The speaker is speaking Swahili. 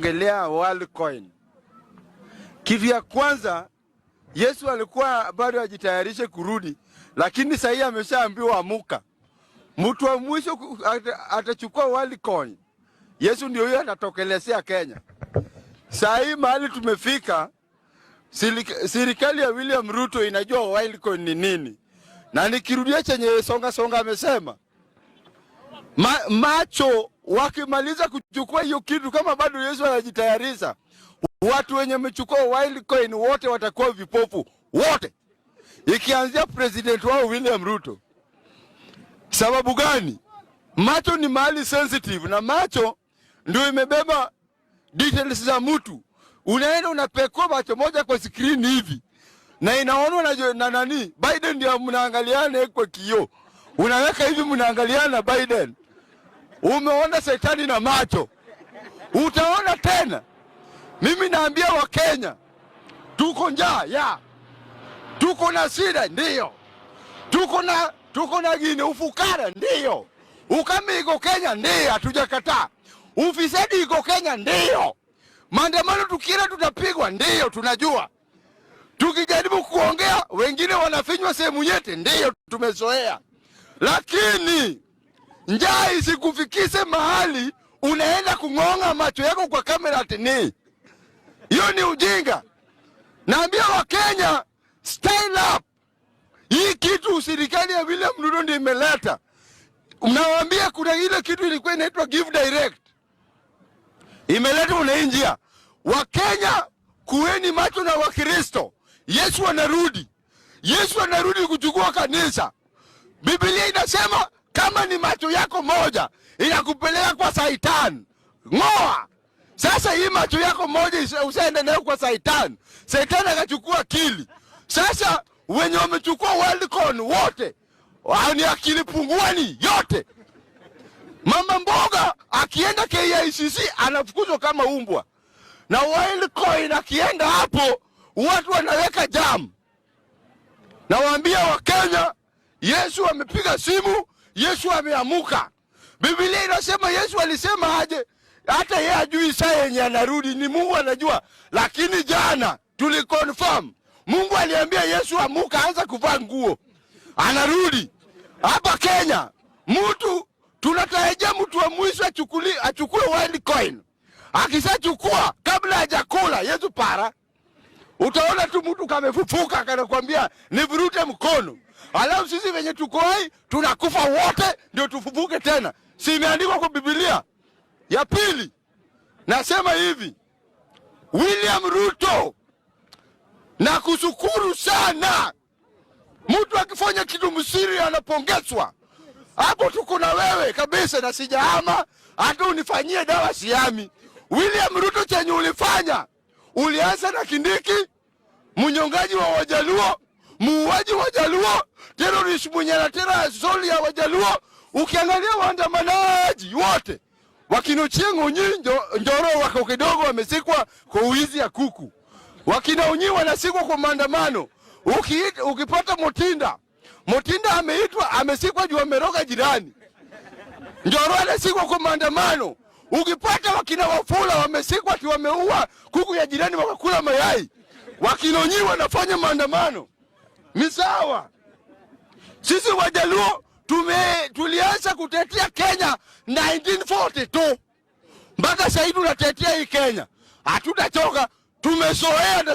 Ongelea Worldcoin. Kitu ya kwanza, Yesu alikuwa bado ajitayarishe kurudi, lakini sahii ameshaambiwa amuka. Mtu wa mwisho atachukua Worldcoin. Yesu ndio huyo atatokelezea Kenya. Saa hii mahali tumefika, serikali ya William Ruto inajua Worldcoin ni nini, na nikirudia chenye Songa Songa amesema, macho wakimaliza kuchukua hiyo kitu, kama bado Yesu anajitayarisha, watu wenye wamechukua Worldcoin wote watakuwa vipofu wote, ikianzia president wao William Ruto. Sababu gani? Macho ni mahali sensitive, na macho ndio imebeba details za mtu. Unaenda unapekua macho moja kwa screen hivi na inaonwa na nani? Biden ndio mnaangaliana kwa kioo, unaweka hivi mnaangaliana Biden. Umeona shetani na macho, utaona tena. Mimi naambia Wakenya, tuko njaa ya, tuko na shida ndiyo, tuko na gine ufukara ndiyo, ukame iko Kenya ndiyo, hatujakataa. Ufisadi iko Kenya ndiyo, maandamano tukienda tutapigwa ndiyo, tunajua. Tukijaribu kuongea wengine wanafinywa sehemu nyete, ndiyo, tumezoea. Lakini njaa isikufikishe mahali unaenda kung'ong'a macho yako kwa kamera ati ni hiyo ni ujinga. Naambia Wakenya, style up. Hii kitu serikali ya William Ruto ndio imeleta. Mnawaambia kuna ile kitu ilikuwa inaitwa Give Direct, imeletwa na hii njia. Wakenya, kuweni macho na Wakristo, Yesu anarudi. Yesu anarudi kuchukua kanisa. Biblia inasema kama ni macho yako moja inakupeleka kwa Saitan, ng'oa. Sasa hii macho yako moja usiende nayo kwa Saitan, Saitan akachukua akili. Sasa wenye wamechukua Worldcoin wote wao ni akili punguani yote. Mama mboga akienda KICC anafukuzwa kama umbwa, na Worldcoin akienda hapo watu wanaweka jam. Nawaambia Wakenya, Yesu amepiga simu, Yesu ameamuka. Biblia inasema Yesu alisema aje, hata yeye ajui saa yenye anarudi, ni Mungu anajua. Lakini jana tuliconfirm, Mungu aliambia Yesu amuka, anza kuvaa nguo, anarudi hapa Kenya. Mtu tunatarajia mtu wa mwisho achukue Worldcoin, akishachukua kabla hajakula Yesu para utaona tu mtu kamefufuka kanakwambia nivurute mkono, alafu sisi venye tuko hai tunakufa wote ndio tufufuke tena. Si imeandikwa kwa Biblia? Ya pili nasema hivi, William Ruto, nakushukuru sana. Mtu akifanya kitu msiri anapongezwa. Hapo tuko na wewe kabisa, na sijahama hata unifanyie dawa siami. William Ruto, chenye ulifanya, ulianza na Kindiki, mnyongaji wa Wajaluo, muuaji wa Wajaluo, terrorist mwenye anatera soli ya Wajaluo. Ukiangalia waandamanaji wote wakina Ochieng' Onyi Njoro wako kidogo wamesikwa kwa uwizi ya kuku, wakina Onyi wanasikwa kwa maandamano. Ukipata Mutinda, Mutinda ameitwa amesikwa juu ameroga jirani. Njoro anasikwa kwa maandamano. Ukipata wakina Wafula wamesikwa ati wameua kuku ya jirani wakakula mayai. Wakina Onyi wanafanya maandamano. Ni sawa. Sisi Wajaluo tulianza kutetea Kenya 1942 mpaka sasa hivi tunatetea hii Kenya. Hatutachoka, tumezoea na